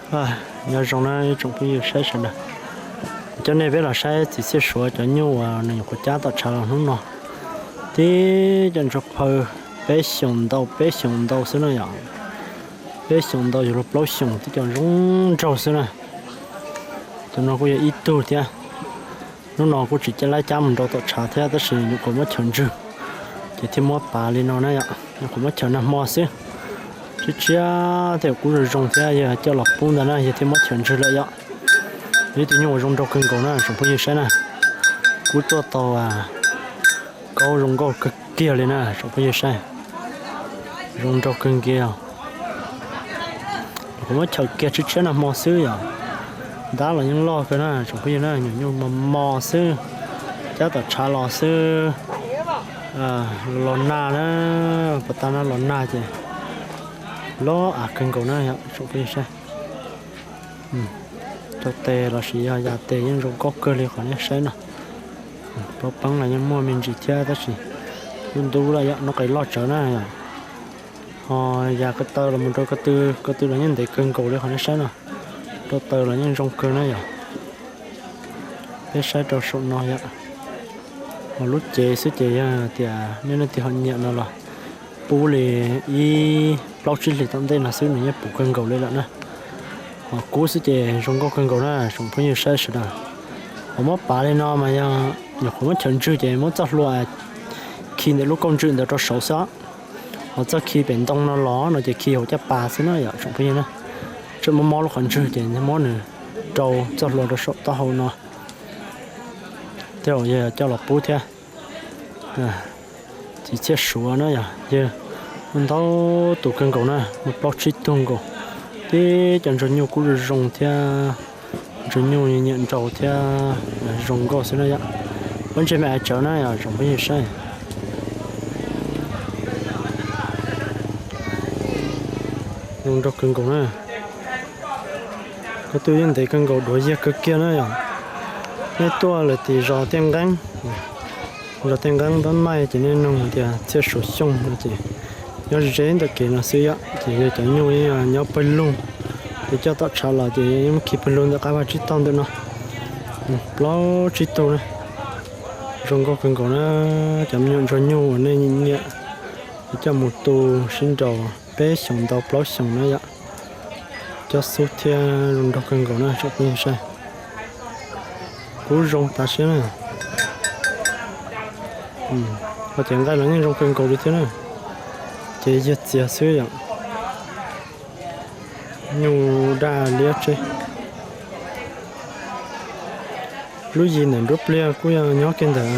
Nyob zoo na ib tsoom phooj ywg saib sawv daws, coj nej peb los saib txiv txiaj suav cov nyuj uas nws nyuam qhuav cab tom tshav los hnub no. Tib co ntsuag phaw peb xyoos ntau peb xyoos ntau xwb na yom. Peb xyoos ntau yog luag plaub xyoos tib co zoo nraug xwb na. Cov no kuj yog ib tug thiab. Hnub no kuj tsis cab lab cab mus nrau tom tshav thiab tab sis nyuam qhuav muab chaws ntswg, ces thiaj muab pav li no na yom. Nyuam qhuav muab chaws nag hmo xwb, tshiab tshiab thiab kuj zoo zoo thiab yog coj los pub ntawd na yog thiaj muab chaws ntswg lawm yom. Ib tug nyuj uas zoo nraug kawg nkaus na tsoom phooj ywg saib na. Kuj tuaj tau kaub zoo nkauj kawg kiag li na tsoom phooj ywg saib. Zoo nraug kawg nkaus. Kuv muab chaws kiag tshiab tshiab nag hmo xwb yom. Ntab los yeej loj kawg na tsoom phooj ywg na, nyuam nyuj mos mos xwb, cab tom tshav los xwb. Los nag na, puas tag no los nag ces loj av kawg nkaus na yom tsoom phooj ywg saib. Rau tes los sis yog ya tes yeej zoo nkauj kawg li qhov nej saib no. Plaub peeb los yeej muaj me ntsis thiab tab sis ntub ntub lawm yom, noj qes loj tsawv na yom. Ho ya ko taw los mus rau ko tw, ko tw los yeej ntev kawg nkaus li qhov nej saib no. Rau taws los yeej zoo kawg na yom. Peb saib rau saum no yom. Ho lub cev xwb ces yog tias nej leej twg ho nyiam no los pub li ib plaub tsib hlis tom ntej no xwb nws yeej puv kawg nkaus li lawm na. Ho kub xwb ces zoo nkauj kawg nkaus na tsoom phooj ywg saib sawv daws. Ho muab pav li no mas yog nyuam qhuav muab chaws ntswg ces muab txoj hlua khi ntawm lub kauj ntswg ntawd rau saud xwb. Ho txoj khi pem ntoo no los no ces khi hauv caj pas xwb na yom tsoom phooj ywg na. Tseem mob mob lub qhov ntswg ces muab nws rau txoj hlua rau saum taub hau no. Tej zaum yog coj los pub thiab. Txiv txhiaj suav na yom, yawg muaj ntau tus kawg nkaus na, muaj plaub tsib tug nkaus. Tib cov ntsuag nyuj kub zoo zoo thiab, ntsuag nyuj nyiam nraus thiab, zoo nkauj xwb na yom. Pob ntseg me aiv tsawv na yom tsoom phooj ywg saib. Zoo nraug kawg nkaus na. Ko tw yeej ntev kawg nkaus, duav yiag kawg kiag na yom. Nej tuaj lawm tim zos Tiaj Nqeeb, zos Tiaj Nqeeb Npab Maij ces nej nug tias Txhiaj Suav Xyooj no ces nyob ze ntawm kev no xwb yom. Ces yog cov nyuj nyob pawg lug, ces coj tom tshav los ces yeej muab khi pawg lug ntawm qab vaj tsib taug ntawm no. Plaub tsib tug na, zoo nkauj kawg nkaus na. Cov me nyuam ntsuag nyuj uas nej nyiam coj mus tu sib nraus peb xyoos ntau plaub xyoos na yom. Cob xub thiab zoo nraug kawg nkaus na tsoom phooj ywg saib. Kub zoo tas siab na. Ho cev nqaij los yeej zoo kawg nkaus li thiab na. Ces yog txias xwb yom. Nyuj daj liab tseb. Lub yis ntawm nruab pliaj kuj yog nyob kiag ntawm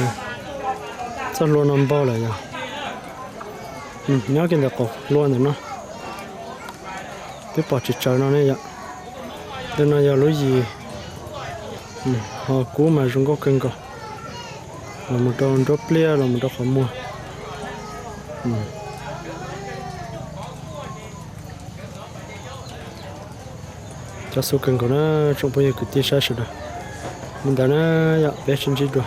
txoj hlua no npaug lawm yom. Nyob kiag ntawm qaum hlua ntawm no. Twb pom tsis tsaws no ne yom. Ntawm no yog lub yis. Ho kub mas zoo nkauj kawg nkaus. Los mus rau nruab pliaj los mus rau qhov muag. Cob xub kawg nkaus na tsoom phooj ywg kwv tij saib sawv daws. Li ntawd na yom, peb sib ntsib dua.